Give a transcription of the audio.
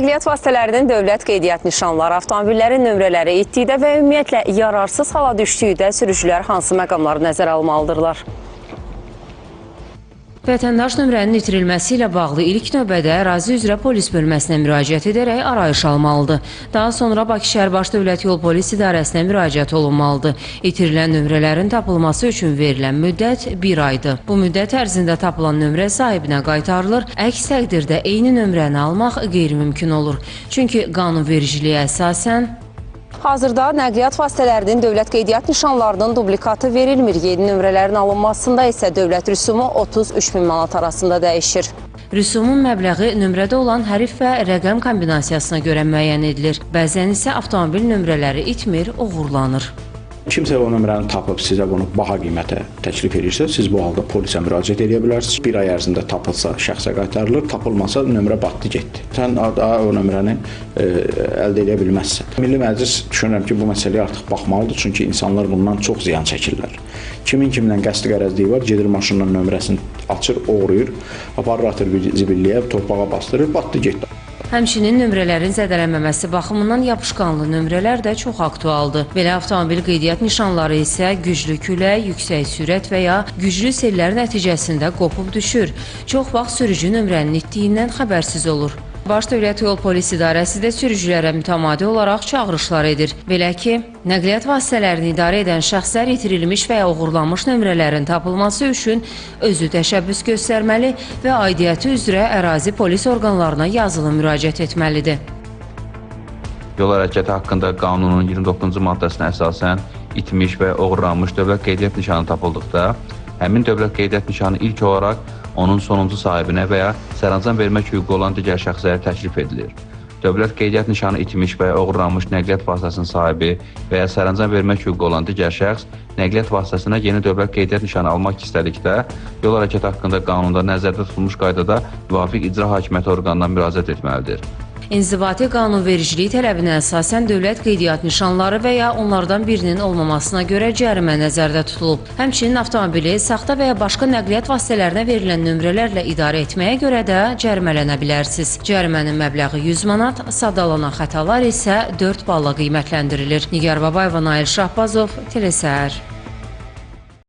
Nəqliyyat vasitələrinin dövlət qeydiyyat nişanları, avtomobillərin nömrələri itdikdə və ümumiyyətlə yararsız hala düşdükdə sürücülər hansı məqamları nəzərə almalıdırlar? Vətəndaş nömrənin itirilməsi ilə bağlı ilk növbədə ərazi üzrə polis bölməsinə müraciət edərək arayış almalıdır. Daha sonra Bakı şəhər Baş Dövlət Yol Polis İdarəsinə müraciət olunmalıdır. İtirilən nömrələrin tapılması üçün verilən müddət bir aydır. Bu müddət ərzində tapılan nömrə sahibinə qaytarılır. Əks təqdirdə eyni nömrəni almaq qeyri-mümkün olur. Çünki qanunvericiliyə əsasən Hazırda nəqliyyat vasitələrinin dövlət qeydiyyat nişanlarının dublikatı verilmir. Yeni nömrələrin alınmasında isə dövlət rüsumu 33 min manat arasında dəyişir. Rüsumun məbləği nömrədə olan hərf və rəqəm kombinasiyasına görə müəyyən edilir. Bəzən isə avtomobil nömrələri itmir, oğurlanır. Kimsə o nömrəni tapıb sizə bunu baha qiymətə təklif edirsə, siz bu halda polisə müraciət edə bilərsiniz. Bir ay ərzində tapılsa şəxsə qaytarılır, tapılmasa nömrə batdı, getdi. Sən daha o nömrəni əldə edə bilməzsən. Milli Məclis düşünürəm ki, bu məsələyə artıq baxmalıdır, çünki insanlar bundan çox ziyan çəkirlər. Kimin kimlə qəsdi qərəzliyi var, gedir maşından nömrəsini açır, oğrayır, aparır atır bir zibilliyə, torpağa bastırır, batdı, getdi. Həmçinin nömrələrin zədələnməməsi baxımından yapışqanlı nömrələr də çox aktualdır. Belə avtomobil qeydiyyat nişanları isə güclü külək, yüksək sürət və ya güclü sellər nəticəsində qopub düşür. Çox vaxt sürücü nömrənin itdiyindən xəbərsiz olur. Baş Dövlət Yol Polis İdarəsi də sürücülərə mütəmadi olaraq çağırışlar edir. Belə ki, nəqliyyat vasitələrini idarə edən şəxslər itirilmiş və ya oğurlanmış nömrələrin tapılması üçün özü təşəbbüs göstərməli və aidiyyəti üzrə ərazi polis orqanlarına yazılı müraciət etməlidir. Yol hərəkəti haqqında qanunun 29-cu maddəsinə əsasən itmiş və ya oğurlanmış dövlət qeydiyyat nişanı tapıldıqda, həmin dövlət qeydiyyat nişanı ilk olaraq onun sonuncu sahibinə və ya sərəncam vermək hüququ olan digər şəxslərə təklif edilir. Dövlət qeydiyyat nişanı itmiş və ya oğurlanmış nəqliyyat vasitəsinin sahibi və ya sərəncam vermək hüququ olan digər şəxs nəqliyyat vasitəsinə yeni dövlət qeydiyyat nişanı almaq istədikdə yol hərəkəti haqqında qanunda nəzərdə tutulmuş qaydada müvafiq icra hakimiyyəti orqanına müraciət etməlidir. İnzibati qanunvericilik tələbinə əsasən dövlət qeydiyyat nişanları və ya onlardan birinin olmamasına görə cərimə nəzərdə tutulub. Həmçinin avtomobili saxta və ya başqa nəqliyyat vasitələrinə verilən nömrələrlə idarə etməyə görə də cərimələnə bilərsiniz. Cərimənin məbləği 100 manat, sadalanan xətalar isə 4 balla qiymətləndirilir. Nigar Babayeva, Nail Şahbazov, Telesəhər.